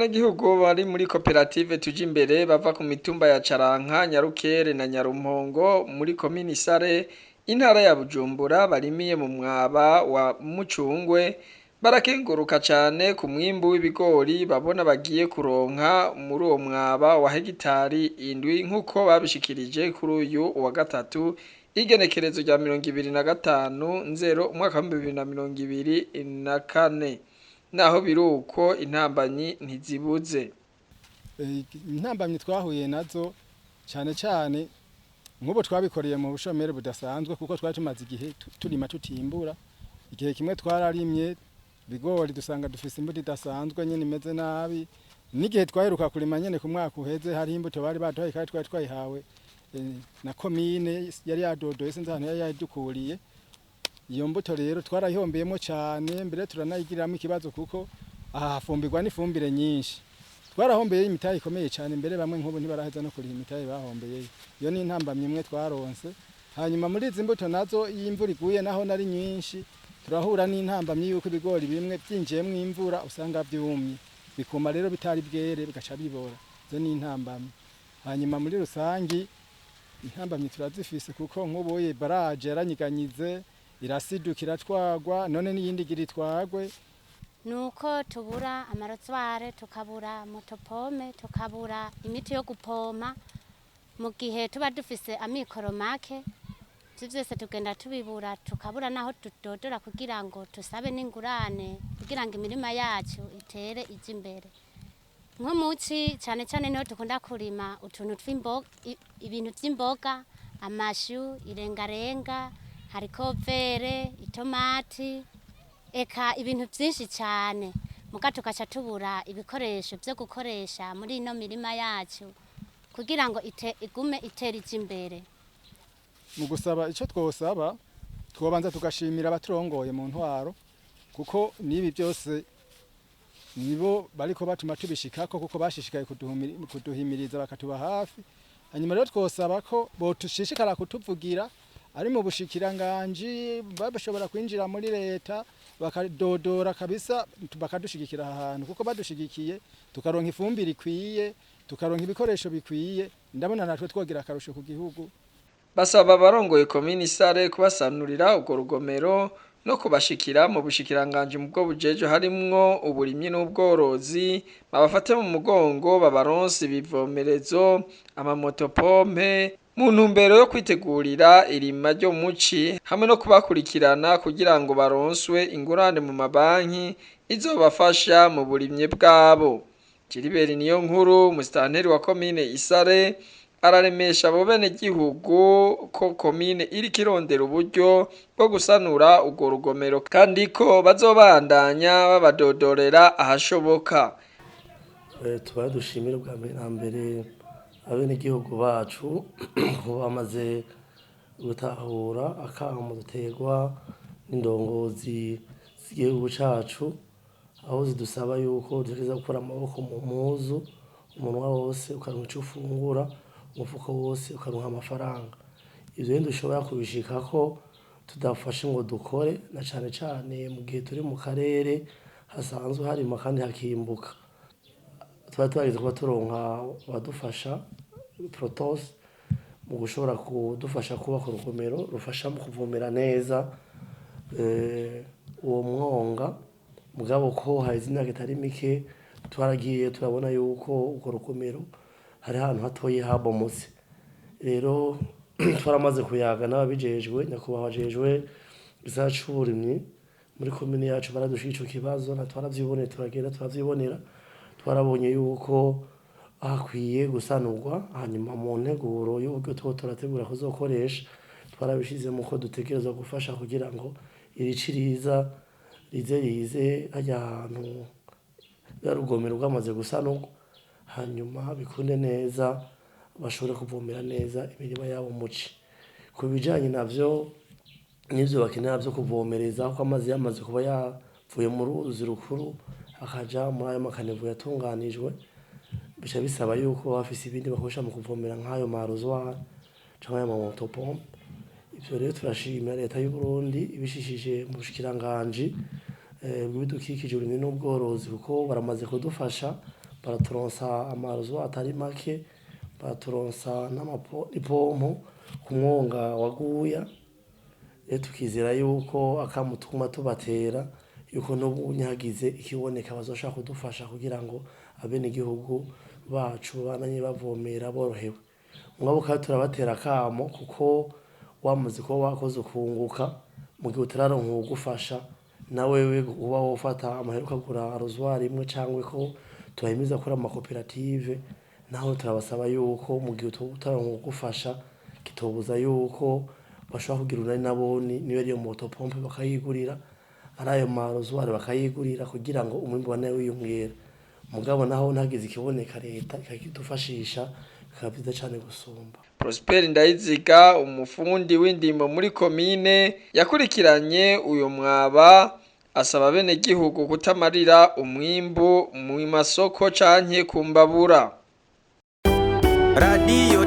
Abanyagihugu bari muri koperative Tujimbere bava ku mitumba ya Caranka, Nyarukere na Nyarumpongo muri komini Sare, intara ya Bujumbura, barimiye mu mwaba wa Mucungwe, barakenguruka cane ku mwimbu w'ibigori babona bagiye kuronka muri uwo mwaba wa hegitari 7, nk'uko babishikirije kuri uyu wa gatatu, igenekerezo rya 25 nzero umwaka wa 2024. Naho biruko, intambanyi ntizibuze. Intambamyi twahuye nazo cyane cyane, nk'ubu twabikoreye mu bushomeri budasanzwe, kuko twari tumaze igihe turima tutimbura. Igihe kimwe twararimye bigori, dusanga dufise imbuto idasanzwe nyene, imeze nabi. N'igihe twaheruka kurima nyene ku mwaka uheze, hari imbuto bari baduhaye kandi twari twayihawe na komine, yari yadodoye, sinzi ahantu yari yadukuriye iyo mbuto. Rero twarayihombeyemo cyane, mbere turanayigiriramo ikibazo, kuko aha hafumbirwa n'ifumbire nyinshi. Twarahombeye imitahe ikomeye cyane, mbere bamwe nk'ubu ntibaraheza no kuriha imitahe bahombeye. Iyo ni intambamyi imwe twaronse. Hanyuma muri izi mbuto nazo, iyo imvura iguye naho nari nyinshi, turahura n'intambamyi y'uko ibigori bimwe byinjiyemwo imvura usanga byumye, bikuma rero bitari bwere, bigaca bibora. Izo ni intambamyi. Hanyuma muri rusangi intambamyi turazifise, kuko nk'ubuye baraje yaranyiganyize, irasiduka, iratwagwa, none n'iyindi igira itwagwe. Nuko tubura amarozware, tukabura motopompe, tukabura imiti yo gupompa mu gihe tuba dufise amikoro make. Ivyo vyose tugenda tubibura, tukabura naho tudodora kugira ngo tusabe n'ingurane kugira ngo imirima yacu itere ije imbere. Nko muci cane cane niho dukunda kurima utuntu tw'imboga, ibintu vy'imboga, amashu, irengarenga, harikovere, itomati, eka ibintu vyinshi cane. Muga tugaca tubura ibikoresho vyo gukoresha muri ino mirima yacu kugira ngo igume itera ija imbere. Mu gusaba, icyo twosaba, twobanza tugashimira abaturongoye mu ntwaro, kuko n'ibi byose nibo bariko batuma tubishikako, kuko bashishikaye kuduhimiriza, bakatuba hafi. Hanyuma rero twosaba ko botushishikara kutuvugira ari mu bushikiranganji, bashobora kwinjira muri leta bakadodora kabisa, bakadushigikira aha hantu, kuko badushigikiye tukaronka ifumbire ikwiye, tukaronka ibikoresho bikwiye, ndabona natwe twogira akarusho ku gihugu. Basaba abarongoye komini Sare kubasanurira urwo rugomero no kubashikira mu bushikiranganji mu bwo bujeje, harimwo uburimyi n'ubworozi, babafate mu mugongo, babaronse ibivomerezo, amamotopompe, mu ntumbero yo kwitegurira irima ryo muci, hamwe no kubakurikirana kugira ngo baronswe ingurane mu mabanki izobafasha mu burimyi bwabo. Gilbert Niyonkuru, musitanteri wa komine Isare, araremesha abo benegihugu ko komine iriko irondera uburyo bwo gusanura urwo rugomero, kandi ko bazobandanya babadodorera ahashoboka. Tubaye dushimire bwa mbere na mbere abenegihugu bacu ko bamaze gutahura akamo duterwa n'indongozi z'igihugu cacu, aho zidusaba yuko dutegerezwa gukura amaboko mu mpuzu, umunwa wose ukaronka ico ufungura, umufuko wose ukaronka amafaranga. Ivyo rero ntidushobora kubishikako tudafashe ngo dukore, na cane cane mu gihe turi mu karere hasanzwe harima kandi hakimbuka. Twari twageze kuba turonka abadufasha, Protos, mu gushobora kudufasha kubaka urugomero rufasha mu kuvomera neza uwo mwonga. Mugabo ko haheze imyaka itari mike, twaragiye turabona yuko urwo rugomero hari ahantu hatoyi habomotse. Rero twaramaze kuyaga n'ababijejwe, nyakubahwa ajejwe igisata c'uburimyi muri komine yacu, baradushiye ico kibazo na twaravyiboneye, turagenda turavyibonera, twarabonye yuko hakwiye gusanurwa. Hanyuma mu nteguro y'uburyo turiko turategura kuzokoresha, twarabishizemo ko dutegerezwa gufasha kugira ngo iri ci riza rize rize harya hantu ruriya rugomero rwamaze gusanurwa, hanyuma bikunde neza bashobore kuvomera neza imirima yabo muci. Ku bijanye navyo n'ivyo bakenera vyo kuvomereza, ko amazi yamaze kuba yavuye mu ruzi rukuru akaja muri ayo makanivo yatunganijwe, bica bisaba yuko baba bafise ibindi bakoresha mu kuvomera, nk'ayo ma arrosoir canke ayo ma motopompe. Ivyo rero turashimira leta y'u Burundi ibishishije mu bushikiranganji bw'ibidukikije, uburimyi n'ubworozi, kuko baramaze kudufasha. Baraturonsa amazu atari make, baraturonsa n'ipompo ku mwonga waguya. Rero tukizera yuko akamo tuguma tubatera yuko n'ubu hagize ikiboneka bazoshobora kudufasha kugira ngo abenegihugu bacu babandanye bavomera borohewe. Mugabo kandi turabatera akamo kuko wamaze kuba wakoze ukunguka, mu gihe utararonka uwugufasha na wewe uba wofata amahera ukagura rozwari imwe cangwa ko tubahimiza gukora mu makoperative, naho turabasaba yuko mu gihe utaronka uwugufasha kitobuza yuko bashobora kugira urunani nabone, niyo ariyo motopompe bakayigurira, ari ayo marozwari bakayigurira kugira ngo umwimbu ubandanye wiyongera. Mugabo naho ntagize ikiboneka leta ikakidufashisha bikaba vyiza cane gusumba. Prosper Ndayiziga, umufundi w'indimo muri komine yakurikiranye uyo mwaba, asaba abenegihugu kutamarira umwimbu mu masoko canke ku mbabura. Radiyo.